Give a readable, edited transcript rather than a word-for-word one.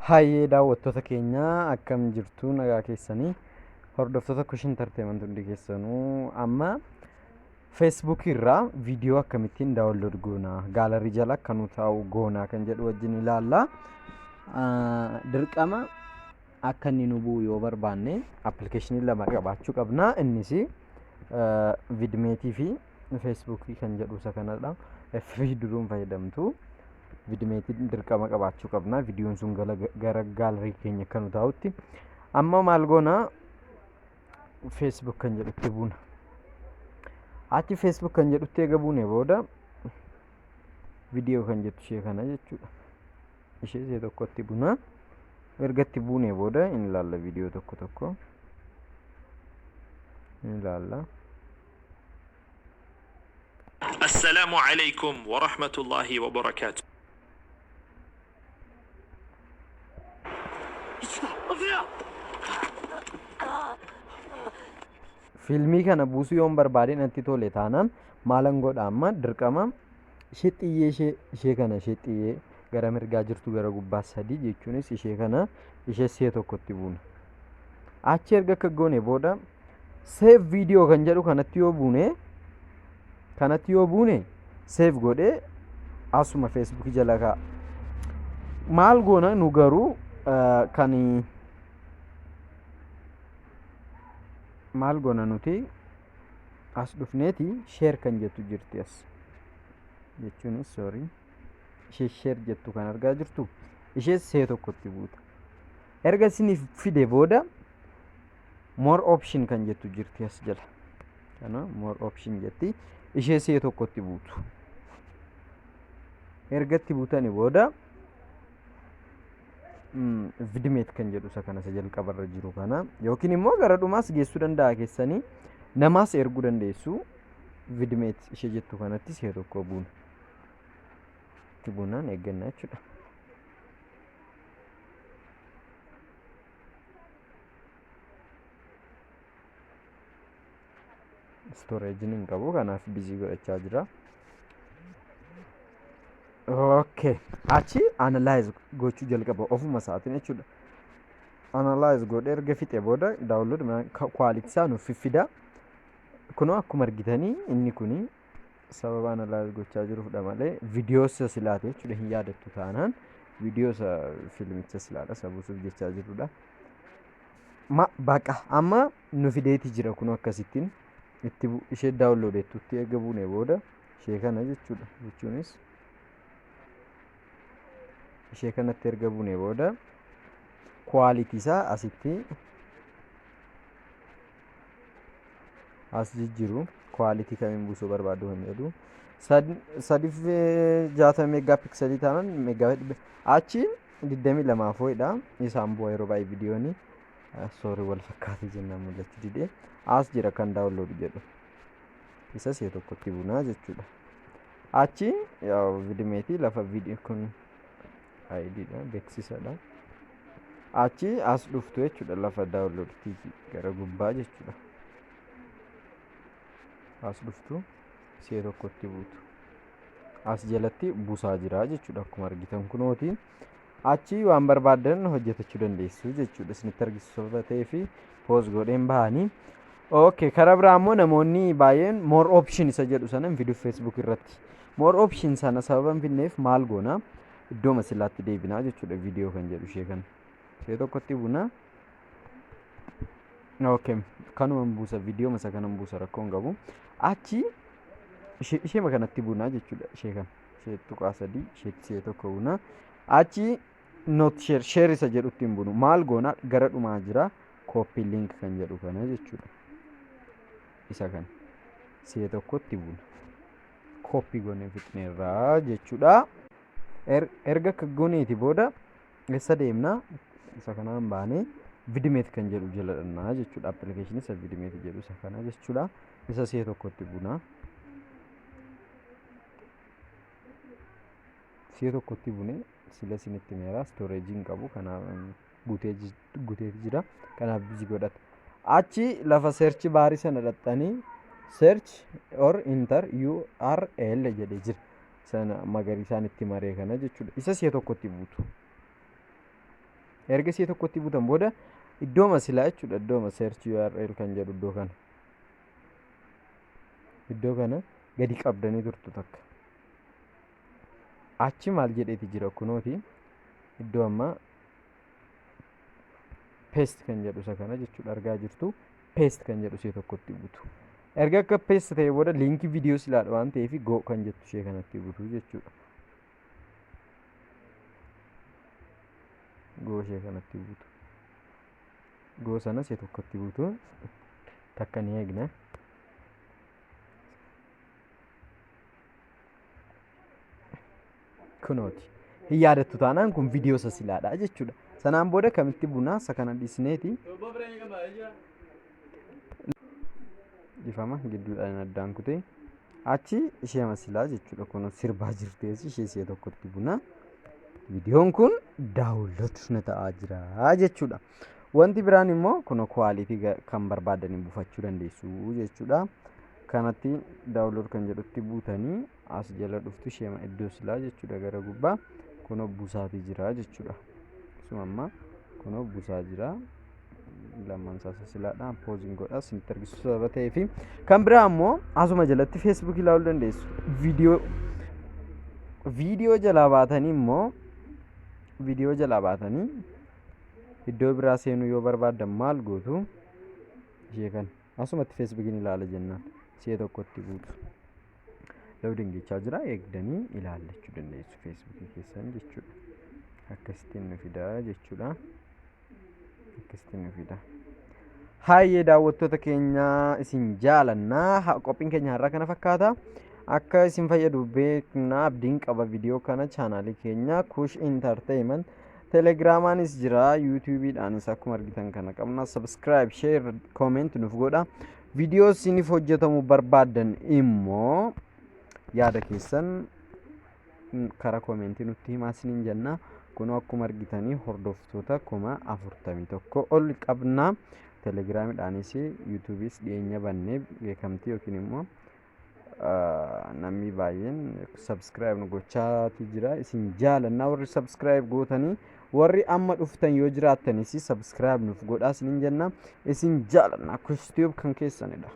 Hayyee daawwattoota keenya, akkam jirtu? Nagaa keessanii? Hordoftoota Kushin Entertainment hundi keessanuu, amma Facebook irraa viidiyoo akkamittiin download goona, gallery jala akka nu taa'u goona kan jedhu wajjin ilaalla. Dirqama akka inni nu bu'u yoo barbaanne appilikeeshinii lama qabaachuu qabna. Innis VidMate fi Facebook kan jedhu isa kanadha. FB duruun fayyadamtu. VidMate'n dirqama qabaachuu qabna. Viidiyoon sun gara gallery keenya akka nu taa'utti. Amma maal goona? Facebook kan jedhutti buuna. Achi Facebook kan jedhutti eega buune booda viidiyoo kan jettu ishee kana jechuudha. Ishee tokkotti buna. Erga itti buune booda in ilaalla, viidiyoo tokko tokko in ilaalla. السلام عليكم ورحمة الله وبركاته. Fiilmii kana buusuu yoon barbaade, natti tole taanaan maalan godha? Amma dirqama ishee xiyyee ishee kana, ishee xiyyee gara mirgaa jirtu gara gubbaa sadii jechuunis ishee kana, ishee si'a tokkotti buuna. Achi erga akka goone booda save video kan jedhu kanatti yoo buune save godhee asuma Facebook jala kaa'a. Maal goona nu garuu? Kan maal goona nuti? As dhufneeti share kan jettu jirti as jechuunis, sorry, ishee share jettu kan argaa jirtu, ishee see tokkotti buuta. Erga isiniif fide booda more option kan jettu jirti as jala kana, more option jetti, ishee see tokkotti buutu. Erga itti buutani booda VidMate kan jedhu isa kana, isa jalqabarra jiru kana, yookiin immoo gara dhumaas geessuu danda'a, keessanii namaas erguu dandeessu. VidMate ishee jettu kanatti see tokko buuna. Itti buunaan eegganna jechuudha. Storage hin qabu, kanaaf busy godhachaa jira. Okay. Achi analyze gochuu jalqaba ofuma isaatiin jechuudha. Analyze godhee erga fixe booda download quality isaa nuuf fiffida. Kunoo akkuma argitanii inni kuni sababa analyze gochaa jiruufdha malee viidiyoo isa silaate jechuudha, hin yaadattu taanaan viidiyoo isa fiilmicha silaadha isa buusuuf jechaa jirrudha. Ma baqa amma nu fideeti jira. Kun akkasittiin itti ishee download jettutti erga buune booda ishee kana jechuudha, jechuunis ishee kanatti erga buune booda quality isaa asitti as jijjiru, quality kamiin buusuu barbaadu kan jedhu, 360 megapixel taanaan meegaa achi 22 foo'idha isaan bu'a yeroo baay'ee viidiyooni. Sorry, wal fakkaatee jennaan mul'achuu didee. As jira kan download jedhu, isa si'a tokkotti bunaa jechuudha. Achi VidMate lafa viidiyoo kun ID dha, beeksisadha. Achi as dhuftu jechuudha, lafa download gara gubbaa jechuudha. As dhuftu, si'a tokkotti buutu. As jalatti buusaa jira jechuudha, akkuma argitan kunooti. Achi waan barbaadan hojjetachuu dandeessu jechuudha. Isinitti argisiisu sababa ta'ee fi pause godheen bahanii. Okay, karaa biraa immoo namoonni baay'een more option isa jedhu sana hin fidu Facebook irratti. More option sana sababa hin fidneef maal goona? Iddoo silaatti deebinaa jechuudha, viidiyoo kan jedhu ishee kana. Ishee tokkotti buna. Okay, kanuma buusa, viidiyoo masa kanan buusa, rakkoo hin qabu. Achi ishee kanatti bunaa jechuudha, ishee kana. Ishee tuqaa sadii isheetti ishee tokko buna. Achi not share, share isa jedhutti hin bunu. Maal goona? Gara dhumaa jira copy link kan jedhu kana jechuudha. Isa kana si'a tokkotti buna. Copy goonee fixneerraa jechuudha. Erga akka gooneeti booda eessa deemna? Isa kanaan baanee VidMate kan jedhu jala dhannaa jechuudha. Appilikeeshinii isa VidMate jedhu isa kana jechuudha. Isa si'a tokkotti buna. Si'a tokkotti bune, sila isinitti meera, storage hin qabu, kanaaf guuteeti jira, kanaaf busy godhata. Achi lafa search bar sana dhaxxanii search or enter URL jedhee jira. Sana magariisaan itti maree kana jechuudha. Isa si'a tokkotti buutu. Erga ishee tokkotti buutan booda iddooma silaa jechuudha, iddooma search URL kan jedhu iddoo kana. Iddoo kana gadi qabdanii turtu takka. Achi maal jedheeti jira? Kunooti, iddoo ammaa paste kan jedhu isa kana jechuudha, argaa jirtu. Paste kan jedhu ishee tokkotti butu. Erga akka paste ta'e booda liinkii viidiyoo silaadha waan ta'eef go kan jettu ishee kanatti butu jechuudha. Go ishee kanatti butu. Go sana ishee tokkotti butu. Takka ni eegna. Kunooti. Hin yaadattu taanaan kun viidiyoo isa silaadha jechuudha. Sanaan booda kamitti bunaa isa kana dhiisneeti. Ifama gidduudhaan addaan kutee achi ishee silaa jechuudha. Kun sirbaa jirtees ishee ishee tokkotti buna. Viidiyoon kun download na ta'aa jira jechuudha. Wanti biraan immoo kun quality kan barbaadanii buufachuu dandeessu jechuudha. Kanatti download kan jedhutti buutanii as jala dhuftu, ishee iddoo silaa jechuudha, gara gubbaa kunoo buusaatii jira jechuudha. Isuma ammaa kunoo buusaa jira. Lamaan isaa silaadha. Pause'n godha isinitti argisiisu sababa ta'eef. Kan biraa immoo asuma jalatti Feesbuukii ilaaluu dandeessu. Viidiyoo jalaa baatanii immoo, viidiyoo jalaa baatanii iddoo biraa seenuu yoo barbaaddan maal gootu? Ishee kana asumatti Feesbuukiin ilaala jennaan ishee tokkotti buutu. Loading jechaa jira, eegdanii ilaallachuu dandeessu Feesbuukii keessan jechuudha. Akkasittiin nu fidaa jechuudha. Akkasittiin nu fida. Hayyee daawwattoota keenya, isin jaalannaa. Qophiin keenya har'aa kana fakkaata. Akka isin fayyadu beekna, abdiin qaba. Viidiyoo kana chaanaalii keenya Kush Entertainment Telegiraamaanis jira, Yuutuubiidhaanis akkuma argitan kana qabna. Subscribe, share, comment nuuf godha. Viidiyoo isiniif hojjetamu barbaaddan immoo yaada keessan karaa koomentii nutti himaa isiniin jenna. Kunoo akkuma argitanii hordoftoota 41,000 ol qabna. Telegiraamiidhaanis Yuutuubiis dhiyeenya bannee beekamtii yookiin immoo namni baay'een subscribe nu gochaati jira. Isin jaalannaa, warri subscribe gootanii, warri amma dhuftan yoo jiraattanis subscribe nuuf godhaa isiniin jenna. Isin jaalannaa. Kush Tube kan keessanidha.